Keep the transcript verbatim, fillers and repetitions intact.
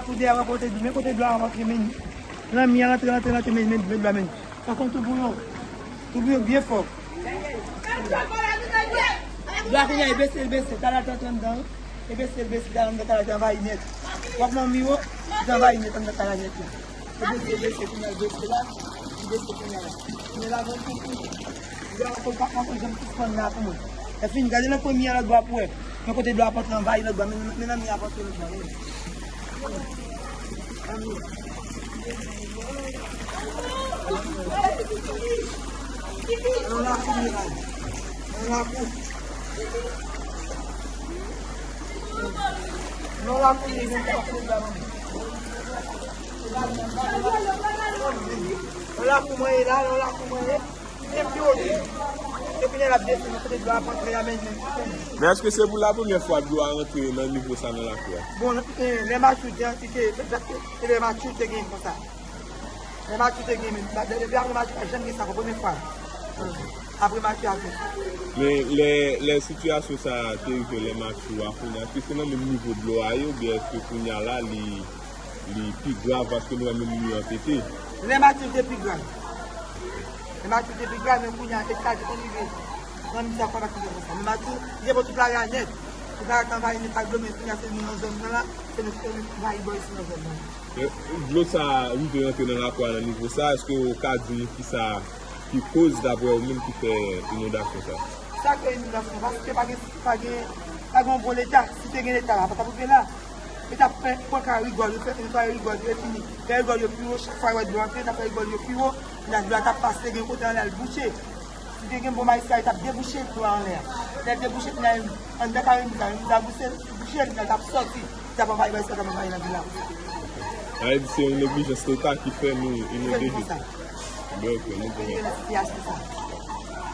Ou deyò, kote dlo, men kote dlo a rantre, men lanmè a rantre, rantre, rantre, men, men, men dlo a, men. Sa fè yon toubouyon. Toubouyon byen fò. Dlo a kounye a, e bese, e bese. Talè a t antre anndan, e bese, e bese, talè anndan, talè a te anvayi nèt. W ap nan miwo, li te anvayi nèt anndan talè a nèt la. E bese, e bese, kounye a, e bese la, e bese kounye a la. Kounye a la, bon, bon, bon. Dlo a pa, pa, pa janm sispann la pou mwen. Lè fini, gade nan premye a, lòt bò a pou wè. Men kote dlo a ap antre anvayi lòt bò a, men, men nan mi a ap antre lòt bò a, men. Nan mi a. Nan lakou, men la. Nan lakou. Nan lakou, men la. Nan lakou mwen ye la, nan lakou mwen ye. Epi yo di, epi lè l ap desann, kote dlo a ap antre a, men, men, men. Men èske se pou la premyè fwa dlo a rantre nan nivo sa nan lakou a? Bon, eh, lè Matjou te, te, te, te, lè Matjou te gen konsa. Lè Matjou te gen, men, depi apre Matjou, pa janm gen sa, ankò, premyè fwa. Apre Matjou a fèt. Men lè, lè sitiyasyon sa a te rive, lè Matjou a, kounye a, èske se nan menm nivo dlo a ye, oubyen èske kounye a la, li, li pi grav paske nou wè menm mi an pete? Lè Matjou te pi grav. Lè Matjou te pi grav, men kounye a, e sa ki te rive. Nan mi sa, pa ki te konsa. Men Matjou, li te pran tout lari a nèt. Tout lari a te anvayi nèt ak dlo, men kounye a, se nou nan zòn nan la, se nou ki anvayi bò isi nan zòn nan. E, dlo sa a rive rantre nan lakou a nan nivo sa, èske w ka di nou kisa ki koz, daprè ou menm, ki fè inondasyon sa? Sa k fè inondasyon, paske pa gen, pa gen, pa gen yon bon leta. Si te gen leta la, pa t ap rive la. Yo t ap fè, pran ka rigòl, yo fè netwaye rigòl yo, e fini. Fè rigòl yo pi wo, chak fwa yo wè dlo antre, yo t ap fè rigòl yo pi wo. Lè dlo a t ap pase, gen kote anlè a l bouche. Si te gen bon majistra, yo t ap debouche dlo a anlè a. Lè l debouche, kounye a, anndan kare miza, miza bouche, bouche, kounye a l t ap sòti. Li t ap anvayi, majistra t ap anvayi nan vil la. Sa vle di se yon neglijans leta ki fè nou inonde jodi. Ki fè nou konsa. Ben, ok, nou konnen. Ki fè nou sitiyasyon sa.